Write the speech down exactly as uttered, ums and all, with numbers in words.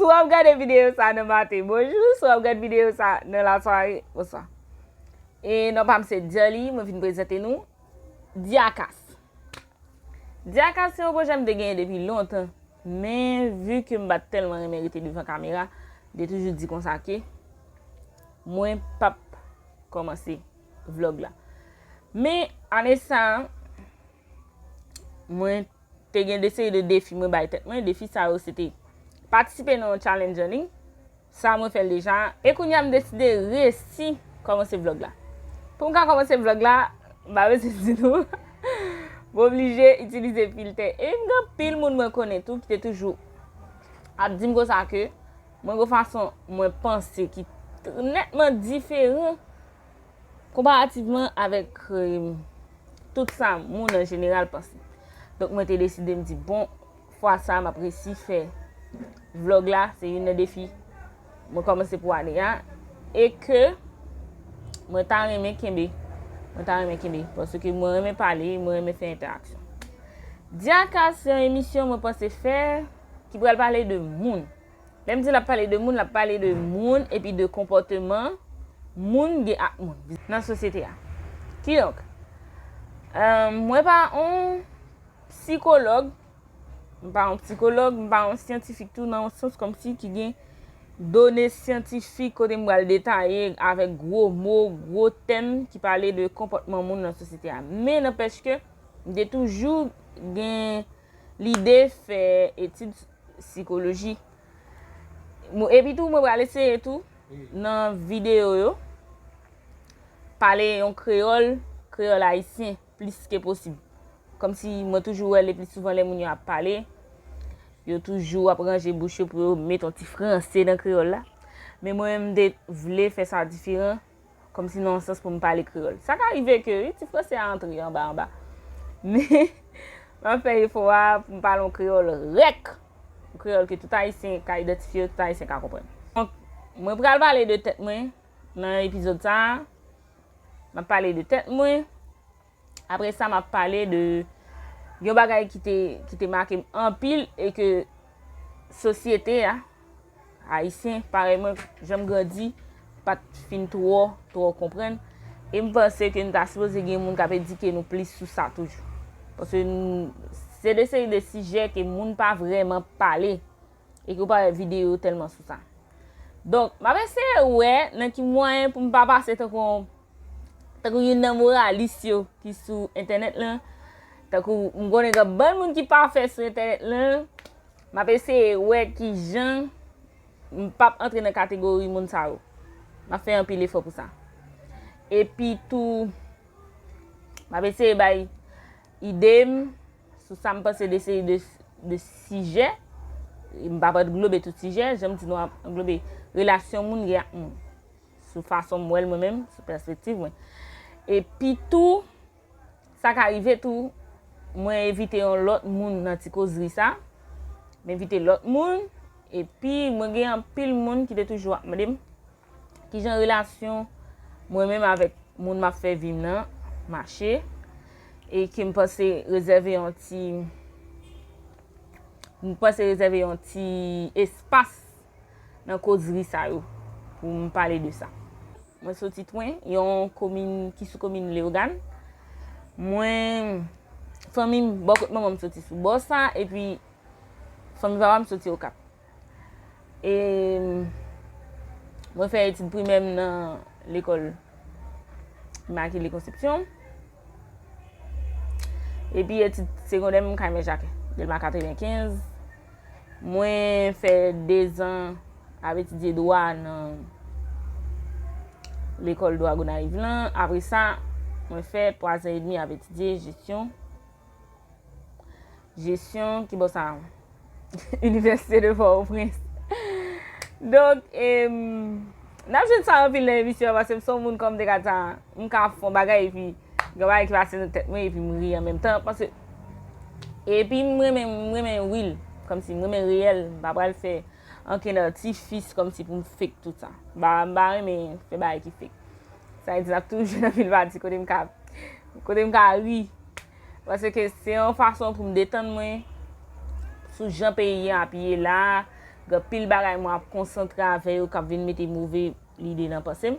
Swa w ap gade videyo sa nan maten, bonjou, swa w ap gade videyo sa nan lasware, bonswa. E non pa m se Dialy, mwen vin prezante nou Diakas. Diakas se yon pwojè m te genyen depi lontan, men vi ke m pa t tèlman renmen rete devan kamera, m te toujou di konsa ke mwen p ap kòmanse vlòg la. Men ane sa a, mwen te gen de seri de defi mwen bay tèt mwen. Defi sa yo se te patisipe nan yon challenge running. Sa mwen fè l deja. E kounye a m deside resi kòmanse vlòg la. Pou m ka kòmanse vlòg la, m pa bezwen di nou, m oblije itilize filtè. E m gen anpil moun mwen konnen tou ki te toujou ap di m konsa ke mwen gen fason mwen panse ki t- nètman diferan konparativman avèk, euh, tout sa moun an jeneral panse. Donk, mwen te deside m di, bon, fwa sa, m ap resi fè vlòg la, se youn nan defi mwen kòmanse pou ane a, e ke mwen ta renmen kenbe, mwen ta renmen kenbe, paske mwen renmen pale, mwen renmen fè entèraksyon. Diakas se yon emisyon mwen panse fè ki pral pale de moun. Lè m di l ap pale de moun, l ap pale de moun epi de konpòteman moun gen ak moun nan sosyete a. Kidonk, euh, mwen pa yon sikològ, m pa yon sikològ, m pa yon syantifik tou, nan yon sans kòmsi ki gen done syantifik kote m pral detaye avèk gwo mo, gwo tèm ki pale de konpòtman moun nan sosyete a. Men nanpèch ke m te toujou gen lide fè etid sikoloji. Mo- Epi tou, mwen pral eseye tou, nan videyo yo, pale yon kreyòl, kreyòl ayisyen, plis ke posib. Kòmsi mwen toujou wè le pli souvan lè moun yo ap pale, yo toujou ap ranje bouch yo pou yo met yon ti franse nan kreyòl la. Men mwen menm, m te vle fè sa diferan, kòmsi nan yon sans pou m pale kreyòl. Sa ka rive ke, wi, ti franse a antre anba anba. Men, m ap fè efò a pou m pale yon kreyòl rèk. Yon kreyòl ke tout Ayisyen ka idantifye, tout Ayisyen ka konprann. Donk, mwen pral pale de tèt mwen nan epizòd sa a. M ap pale de tèt mwen. Apre sa, m ap pale de yon bagay ki te, ki te make m anpil e ke sosyete a, Ayisyen, parèy mwen, jan m grandi, pa t fin twò, twò konprann. E m panse ke nou ta sipoze gen moun k ap edike nou plis sou sa toujou. Paske n- se de seri de sijè ke moun pa vrèman pale. E ke w pa wè videyo tèlman sou sa. Donk, m ap eseye wè nan ki mwayen pou m pa pase tankou yon, tankou youn nan moralis yo ki sou entènèt lan. Tankou m konnen gen bann moun ki pafè sou entènèt lan. M ap eseye wè kijan m p ap antre nan kategori moun sa yo. M ap fè anpil efò pou sa. Epi tou, m ap eseye bay ide m sou sa m panse de seri de, de sijè. M p ap anglobe tout sijè, jan m di nou ap anglobe relasyon moun gen ak moun. Sou fason m wè l mwen menm, sou pèspektiv mwen. Epi tou, sa ka rive tou, mwen envite yon lòt moun nan ti kozri sa. M envite lòt moun, epi mwen gen anpil moun ki te toujou ap mande m kijan relasyon mwen menm avèk moun m ap fè vi m nan mache, e ke m panse rezève yon ti, m panse rezève yon ti espas nan kozri sa yo pou m pale de sa. Mwen soti Twen, yon komin ki sou komin Leyogàn. Mwen, fanmi m, bò kot manman m soti sou bò sa, epi fanmi papa m soti Okap. E mwen fè etid primè m nan lekòl Immaculée Conception. Epi etid segondè m Kay Mè Jakè, Dèlma katrevenkenz. Mwen fè dezan ap etidye dwa nan lekòl dwa Gonayiv lan. Apre sa, mwen fè twazan edmi ap etidye jesyon. Jesyon, ki bò sa? Inivèsite de Pòtoprens. Donk, em, n ap jwenn sa anpil nan emisyon an, paske m se yon moun kòm te ka di sa, m ka fè yon bagay epi gen bagay ki pase nan tèt mwen epi m ri an menm tan, paske, epi m renmen, m renmen real, kòmsi m renmen reyèl, m pa pral fè ankenn atifis kòmsi pou m fake tout sa. M pa, m pa renmen fè bagay ki fake. Sa vle di n ap toujou jwenn anpil pati kote m ka, kote m ka ri. Paske se yon fason pou m detann mwen sou jan peyi an ap ye la, Gen anpil bagay mwen ap konsantre avè yo k ap vin mete move lide nan panse m.